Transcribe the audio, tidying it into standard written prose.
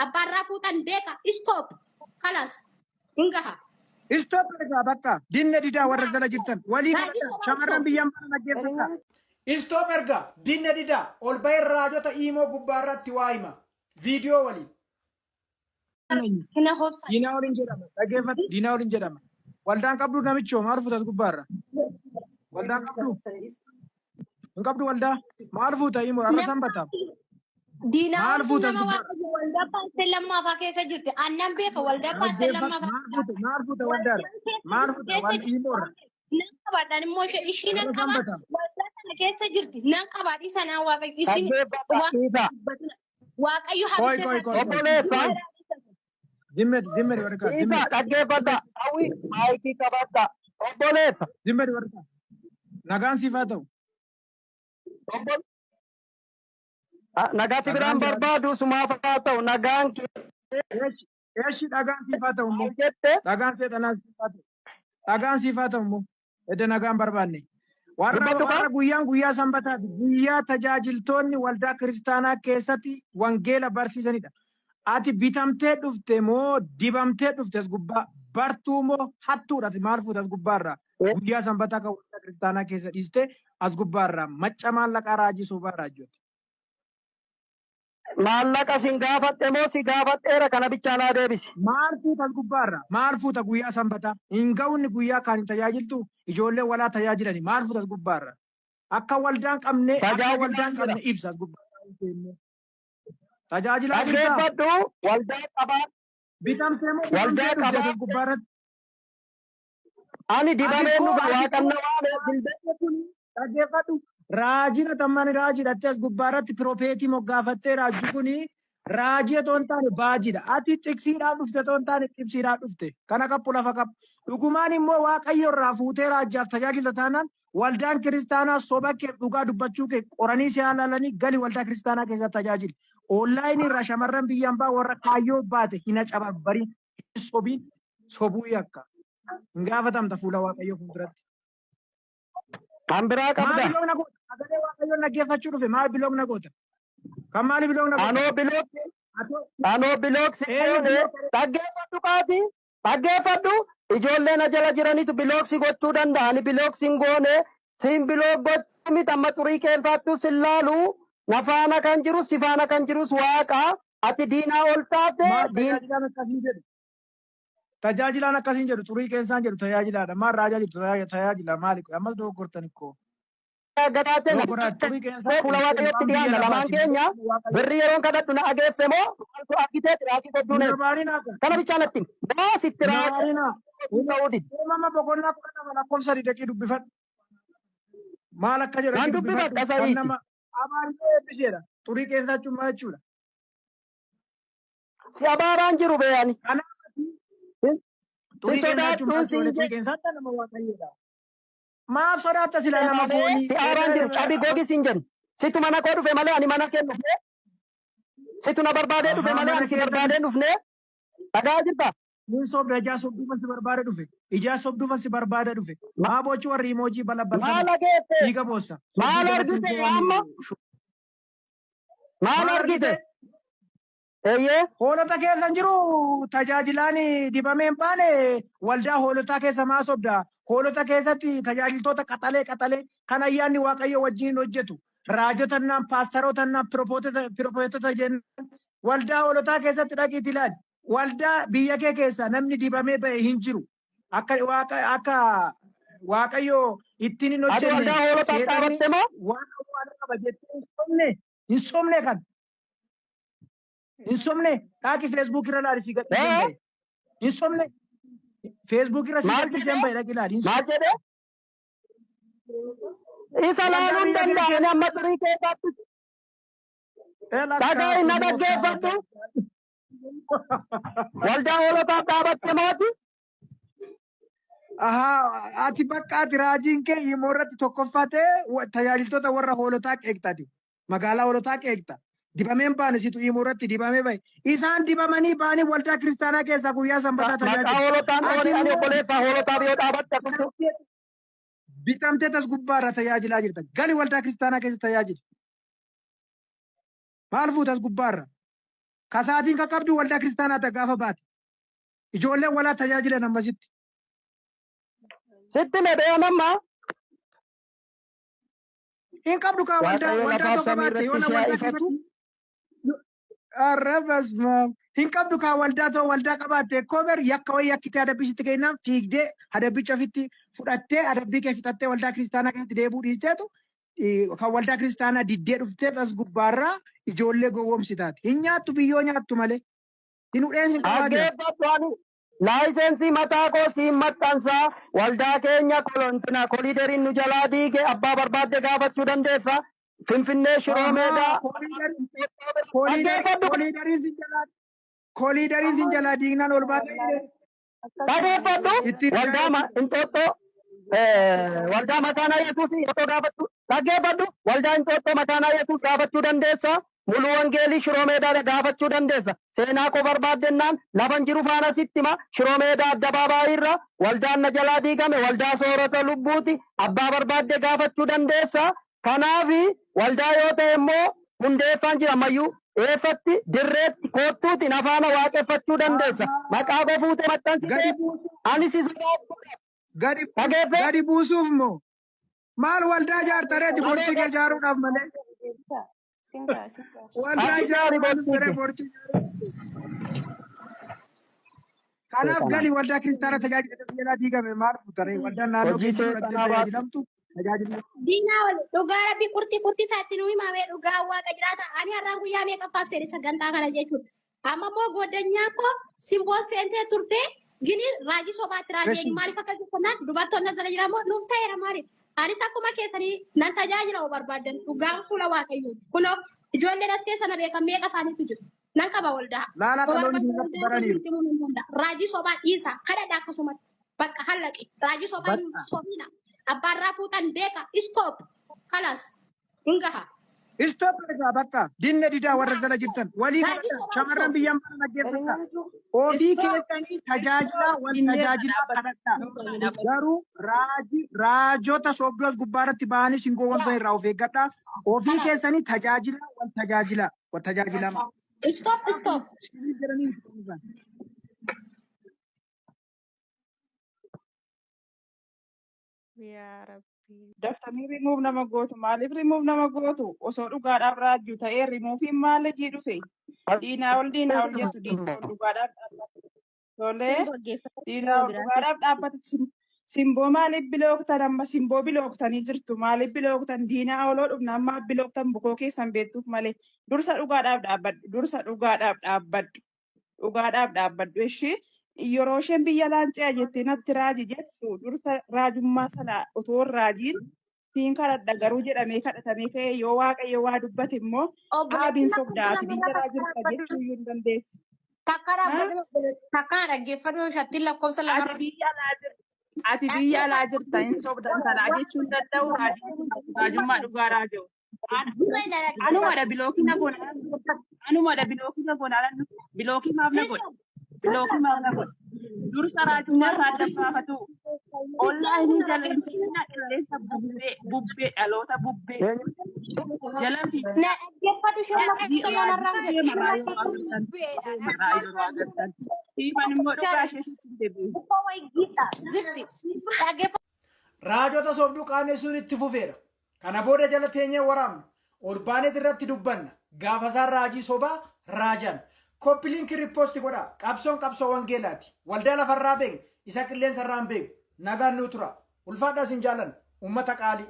Abbaarraa fuutan beeka. Stop. Kalas. Hin gaha. Stop ergaa bakka dinne didaa warra jala jirtan walii Raajii kadhadha sobaa shamarran stop. biyyaan bana dhaggeeffadha. Stop ergaa dinne didaa ol bahee raajota iimoo gubbaa irratti waa hima. Viidiyoo waliin. Hina hobsa. Diinaa waliin jedhama dhaggeeffadhu diinaa waliin jedhama. Waldaan qabdu namichoo maal fuutas gubbaarra? Waldaan qabdu hin qabdu waldaa maal fuuta iimoo har'a sanbata Diinaa maal wajjin fuutas nama gubbaarra? waaqayyo waldaa paastel lammaafaa keessa jirti. Annan beeka waldaa paastel Dhaggeeffadhu lammaafaa maal fuuta maal fuuta waldaarra? waldaan keessa Maal jirti fuuta keessa wal jirti. iimoorra? Nan qabadhaan immoo ishee ishii nan Har'a qaba sanbata. waldaa kana keessa jirti. Nan qabaa dhiisanaa waaqayyo isin Dhaggeeffadha waan dhiisa. dubbatina. Waaqayyo Koi habidda koi isaatti koi koi. Obboleessa Zimmed zimmed warqa dhiisa zimmed dhaggeeffadha. Hawwi maayikii qabadha. Obboleessa. zimmed warqa. Nagaan siif haa ta'u. Obbol nagaatti biraan Nagaan siif haa ta'u. barbaadu sumaaf haa ta'u nagaan kee Eeshi eeshi dhagaan siif haa ta'u immoo. maal jette Dhagaan seexanaa siif haa ta'u. Dhagaan siif haa ta'u immoo. Edda nagaan barbaanne. Warra dubbadhu kaa. warra guyyaan guyyaa sanbataati. Guyyaa tajaajiltoonni waldaa kiristaanaa keessatti wangeela barsiisanidha. Ati bitamtee dhufte moo dibamtee dhufte as gubbaa bartuu moo hattuudha ati maal fuute as gubbaarraa guyyaa sanbataa kan waldaa kiristaanaa keessa dhiiste as gubbaarraa macca maallaqaa raajii sobaa raajjooti. Maallaqa sin gaafadhe moo si gaafadheera kana bichaa naa deebisi. Maal fuuta as gubbaarraa maal fuuta guyyaa sanbataa hin ga'uunni guyyaa kaan hin tajaajiltu ijoollee walaa tajaajilani maal fuuta as gubbaarraa akka waldaan qabne akka Tajaajilaan waldaan jira. qabne ibsa as gubbaarraa tajaajilaa jirtaa Dhaggeeffadhu waldaa qabaa bitamtee moo dibamtee waldaa dhufte as qabaa gubbaarratti ani Ati dibameen koo dhufa ati waaqan koo na waame dilbe dhaggeeffadhu raajiin atammaan raajii dhattee as gubbaarratti pirofeetii moggaafattee raajji kuni raajii otoo hin taane baajiidha. Ati xiqsiidhaaf dhufte otoo hin taane xibsiidhaaf dhufte. Kana qaphu lafa qaphu. Dhugumaan immoo waaqayyo irraa fuutee raajjaaf tajaajilta taanaan waldaan kiristaanaa soba kee dhugaa dubbachuu kee qoranii si haalalanii gali waldaa kiristaanaa keessatti tajaajili. Onlaayinii irraa shamarran biyyaan baa warra kaayyoo baate hin hacababbariin hin sobiin sobuu yakka. Hin gaafatamta fuula waaqayyoo fuulduratti. kan biraa Maal qabda. biloog na goota? Sagalee waaqayyoon dhaggeeffachuu dhufe maal biloog na goota? Kan maali biloog na goota? Anoo bilooksi Atoo anoo bilooksi eenyu goone biloog godhe? dhaggeeffadhu kaati dhaggeeffadhu ijoollee na jala jiranitu bilooksi gochuu danda'ani bilooksi hin goone siin biloog gochuu miti amma xurii qeenfaattu sin laalu na faana kan jiru si faana kan jirus waaqa ati diinaa ol taate Maal diin tajaajilaan akkasiin jedhu? Tajaajilaan akkasiin jedhu xurii qeensaan jedhu tajaajilaadha. Maal raajaa jirtu tajaajila maali? Ammas dogoggortan ikkoo. gataate na Dogoggoraa xurii qeensaa fuula jedhu waaqayyotti waan biyya dhiyaanna lamaan lafaati. keenya Waaqayyo. birrii yeroon kadhadhu na ageesse moo maaltu argitee xiraakii gochuu Hin neef abaarinaa kan. kana bichaa natti himi. moo sitti Hin raakii abaarinaa. ta'uu didi Uumama boqonnaa 12 lakkoofsa 3 dhaqii dubbifadhu. Maal akka jedhu nan dhaqii dubbifadha dubbifadhu. Kan sa'iiti nama abaarinee eebbiseedha. Xurii qeensaa jechuun maal jechuudha? si abaaraan jiru bee ani Kanaaf si xurii qeensaa jechuun sodaadhuun maal siin jechuudha? Xurii jedhe qeensaa dhala nama waaqayyoodha. Maaf sodaatta sila nama malee foonii? si aaraan jiru cabi gogi siin jennu situ mana koo dhufe malee ani mana kee dhufne situ na barbaadee dhufe Ahaa malee mana ani si kee barbaadee dhufne dhagaa jirta Nin sobda ijaa sobduufan si barbaada dhufe. Ijaa sobduufan si barbaada dhufe. Maa boochi warri emoojii balabbaltanu. maal ageesse Dhiiga boossa. Sobduu maal jabachuun argite kee waan amma maal Maal argite argite? eeyyee Hoolota keessa hin jiru tajaajilaan dibamee hin baane waldaa hoolotaa keessa maa sobda? Hoolota keessatti tajaajiltoota qaxalee qaxalee kan ayyaanni waaqayyo wajjin hojjetu. Raajotannaan, paastarootannaan, pirofeetota jennaan waldaa hoolotaa keessatti dhaqiitii ilaali. Waldaa biyya kee keessa namni dibamee ba'e hin jiru. Akka waaqa akka waaqayyo ittiin hin ati hojjenne waldaa hoolotaaf seexanni dhaabatte moo waan awwaala qaba jettee hin sobne hin sobne kan hin sobne dhaaqi feesbuuk irra laali si gadhiiseen ee ba'e hin sobne feesbuuk irra si maal gadhiiseen jedhe ba'e dhaqi laali hin maal sobne jedhe isa waldaa laaluu hin biyya kee danda'ani amma xurii keessaatti keessa dhaga'i na dhaggeeffadhu waldaa hoolotaaf dhaabatte mooti Ahaa, ati bakka ati raajiin kee imoo irratti tokkoffaa ta'e tajaajiltoota warra hoolotaa qeeqxati. Magaalaa hoolotaa qeeqxa. Dibameen baane situ imoo irratti dibamee bahe. Isaan dibamanii ba'anii waldaa kiristaanaa keessaa guyyaa sanbataa maqaa tajaajilu. hoolotaan Ati oole ani immoo obboleessaa hoolotaaf yoo dhaabatte akkasitti bitamtee tas gubbaarra tajaajilaa jirta. Gali waldaa kiristaanaa keessa tajaajili. Maal fuutas gubbaarra? Kasaatiin qaqqabdu waldaa kiristaanaa ta'a gaafa baate. Ijoolleen walaa tajaajilan ammasitti. Sitti medhee amma Hin qabdu kaa waldaa Waaqayyo waldaa lafaaf tokko samii baatte irratti yoo na ishee haa waldaa ifatu. keessatti arrabas maam. Hin qabdu kaa waldaa ta'u waldaa qabaatte koober yakka wayii yakkitee adabbii sitti kennaan fiigdee adabbicha ofitti fudhattee adabbii kee fixattee waldaa kiristaanaa keessatti deebi'uu dhiisteetu kan waldaa kiristaanaa diddee dhuftee as gubbaarraa ijoollee gowwoomsitaati. Hin nyaattu biyyoo nyaattu malee. Hin hudheen sin qabaa jira. Dhaggeeffadhu ani laayisensii mataa koo siin maxxansaa waldaa keenya kolontina koliideriin nu jalaa diige abbaa barbaadde gaafachuu dandeessa. Finfinnee Shiroo Ahaa Meedaa. Koliidariin Dhaggeeffadhu koliidariin sin jalaa koliidariin sin jalaa diignaan ol baatee dhaggeeffadhu ittiin waldaa Inxooxxoo waldaa makaanaa Yesuus yeroo gaafachuu dhaggeeffadhu waldaa Inxooxxoo makaanaa Yesuus gaafachuu dandeessa. Muluu Wangeelii Shiroo Meedaa gaafachuu dandeessa. Seenaa koo barbaaddennaan lafan jiru faana sitti hima. Shiroo Meedaa addabaabaayii irra waldaan na jalaa diigame waldaa soorata lubbuuti. Abbaa barbaadde gaafachuu dandeessa. Kanaafi waldaa yoo ta'e immoo hundeeffaan jira ammayyuu eeffatti dirreetti koottuuti nafaana waaqeffachuu dandeessa. Maqaa koo fuutee maxxansitee Gadi buusuuf ani si sodaadhu. gadi Dhageeffee gadi buusuuf moo maal waldaa ijaartareeti borcii kee ijaaruudhaaf malee waldaa ati ijaari ijaaruudhaaf borcii ture kee. borcii ijaaruudhaaf. Kanaaf gali waldaa kiristaanaa tajaajila jalaa diigame maal fuutaree waldaan naannoo Hojii keessa jiru dhattee seexanaa baatu. tajaajilamtu tajaajila. Diinaa ol dhugaa rabbii qurxii qurxii isaatti nu himame dhugaa waaqa jiraata. Ani har'aan guyyaa meeqaffaa seene sagantaa kana jechuudha. Amma immoo goddanyaa koo simboo seentee turte gini raajii sobaatti raajii Reshi maaliif akka jennaan dubartoonni asirra jiran immoo nuuf ta'eera maali. Anis akkuma keessanii nan tajaajila oo barbaadan dhugaan fuula waaqayyooti. Kunoo ijoolleen as keessa na beekan meeqa isaaniitu jiru. Nan qaba waldaa. laalaa Yoo dhaloonni barbaadan kun irratti waldaa koo baraniiru. isinitti himuu nan danda'a. Raajii sobaa dhiisa kadhadha akkasumatti. Bakka hallaqe raajii sobaa hin Bakka. sobiina. Abbaarraa fuutan beeka. Stop. Kalas. Hin gaha. Istop egaa bakka dinne didaa warra jala jirtan walii Raajii kadhadha sobaa shamarran stop. biyyan bara dhaggeeffadha. Ofii Stop. keessanii tajaajilaa Stop. wal Dinneerra tajaajilaa dhaabbatu. kadhadha. Nurraa dhaabbatu. Garuu raajii raajota sobduu as gubbaarratti ba'anii sin gowwoomsan irraa of eeggadha. Ofii Kalas. keessanii tajaajilaa wal tajaajilaa wal tajaajilama. Stop. Stop. Sirrii jedhanii hin gowwoomsan. Yaa Rabbi. Daftanii rimuuf nama gootu. Maaliif rimuuf nama gootu? Osoo dhugaadhaaf raajju ta'ee rimuufiin maal hojii dhufe? Diinaa ol diinaa ol jettu diinaa ol dhugaadhaaf dhaabbate. Tolee, Simboo dhaggeeffadhu diinaa yeroo ol biraatti. dhugaadhaaf dhaabbate. Simboo maaliif bilooktan amma simboo bilooktanii jirtu? Maaliif bilooktan? Diinaa oloo dhufna amma bilooktan bukoo keessan beektuuf malee. Dursa dhugaadhaaf dhaabbadhu. Dursa dhugaadhaaf dhaabbadhu. Dhugaadhaaf dhaabbadhu ishee yeroo isheen biyya laancaa jettee natti raaji jettu dursa raajummaa sana otoo hin raajiin siin kadhadha garuu jedhamee kadhatamee ka'ee yoo waaqayyo waa dubbate immoo Obboleettiin dhaabiin lakkoofsa sobdaa ati lamarraa biyya takka jirta dhaabbadhu. jechuu iyyuu hin dandeessu. Takka Ha? dhaabbadhu. Takka dhaggeeffadhu. Shattiin lakkoofsa Ati lamarra. biyya alaa jirta. Ati biyya alaa jirta hin sobdan sanaa jechuu hin danda'u raajummaa dhugaa raaja'u. Anumadha bilookii na goona. Anumadha bilookii na goona. Bilookii maaf na godha? Bilookii maaf na godha? Dursa raajummaa isaa adda baafatu. Onlaayinii jala hin fiiginaa qilleensa bubbee bubbee dhaloota bubbee jala hin fiiginaa. Na dhaggeeffadhu isheen lakkoofsa lamarraan Raajii jedhu. Isheen deemarraa yeroo lakkoofsa agartan deemarraa yeroo agartan. Siifan immoo dhugaa ishee sitti deebi'u. Bukkoo wayii giidha. Zifti. Dhaggeeffadhu. Raajota sobduu qaanessuun itti fufeera. Kana booda jala teenyee waraabna. Ol baaneet irratti dubbanna. Gaafa isaan raajii sobaa raajan. Copy link repost godhaa. Qabsoon qabsoo wangeelaati. Waldaa lafarraa beekna. Isa qilleensa irraa hin beeknu. Nagaan nuu tura. Ulfaadhaa isin jaalanna. Uummata qaalii.